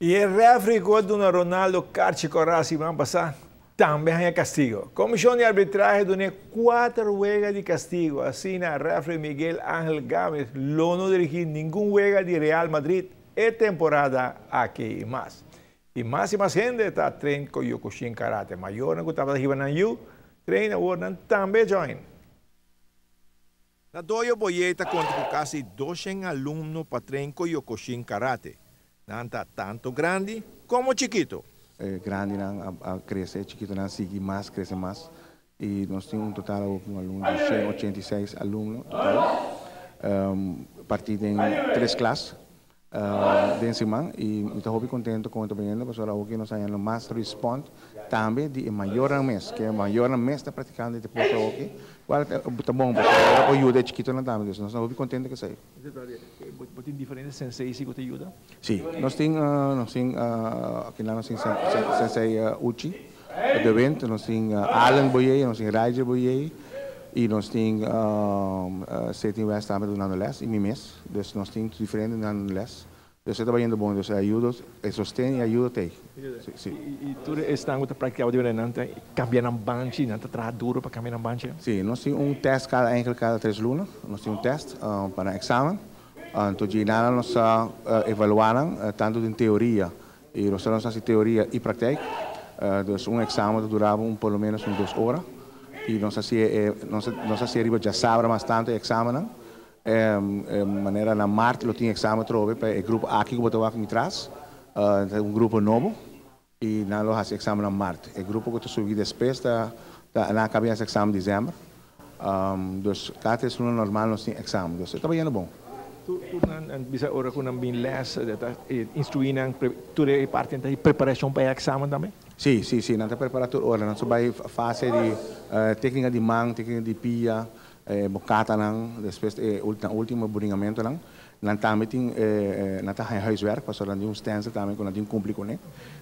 I e referee ku a duna Ronaldo karchi kòrá siman pasá tambe haña kastigu. Komishon di arbitrahe a dun'é kuater wega di kastigu. Asina referee Miguel Angel Gámez lo no dirigí ningun wega di Real Madrid e temporada aki mas. I mas i mas hende ta train Kyokushin Karate. Mayornan ku tabata hiba nan yu train awor nan tambe join. Na Dojo Boyé ta konta ku kasi 200 alumno pa train Kyokushin Karate. Nan ta tanto grandi komo chikitu. Grandinan a krese, chikitunan sigui mas, krese mas. I nos tin un total awor ku alumno di 186 alumno total, partí den tres klas den siman. I mi ta hopi kontentu kon e ta bayendo pasobra awor ku nos a haña mas respond tambe di e mayornan mes, ku e mayornan mes ta praktikando e deporte awor aki, kual ta bon pasobra ora por yuda e chikitonan tambe. Dus nos ta hopi kontentu ku esei. Bo tin diferente sensei si ku ta yuda? Si, nos tin nos tin akinan nos tin sensei Uchi de Wind, nos tin Allen Boyé, nos tin Rigel Boyé i nos tin Seti West tambe ta dunando les i mi mes. Dus nos tin diferente dunando les. Dus e ta bayendo bon, dus e ayudo, e sosten i ayudo ta ei. Si. I tur esnan ku ta praktiká bo di manera nan ta kambia nan banchi, nan ta traha duru pa kambia nan banchi? Si, nos tin un tèst kada enkele kada 3 luna, nos tin un tèst pa nan eksamen. Anto dje nan nos ta evaluá nan tantu den teoria i nos ta hasi teoria i praktijk. Dus un eksamen ta dura un por lo menos un 2 ora i nos hasié riba djasabra mas tantu e eksamennan. Manera na mart lo tin eksamen atrobe pa e grupo aki ku bo ta wak mi tras, ta un grupo nobo i nan lo hasi eksamen na mart. E grupo ku ta subi despues ta nan a kaba hasi eksamen desèmber. Dus kada 3 luna normal nos tin eksamen. Dus e ta bayendo bon. Tur nan bisa ora ku nan bin les, ta instruí nan tur e parti ta preparashon pa e eksamen tambe? Si, nan ta prepará tur ora. Nan ta bai fase di téknika di man, téknika di pia, katanan, despues e último bringamentonan. Nan tambe tin nan ta haña huiswerk, pasobra nan tin un stencil tambe ku nan tin kumpli kuné.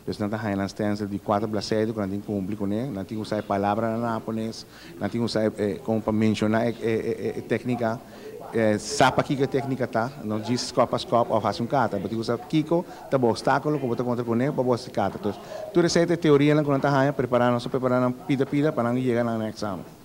Dus nan ta haña nan stencil di kuater bladzijden ku nan tin kumpli kuné. Nan tin ku usa e palabranan na hapones, nan tin ku usa e kon pa menshoná e téknika, sa pakiko e téknika ta, no djis skòp pa skòp òf hasi un kata. Bo tin ku sa kiko ta bo obstákulo ku bo ta kontra kuné pa bo hasi kata. Dus tur esei ta e teorianan ku nan ta haña prepará, nos ta prepará nan pida pida pa nan yega na nan eksamen.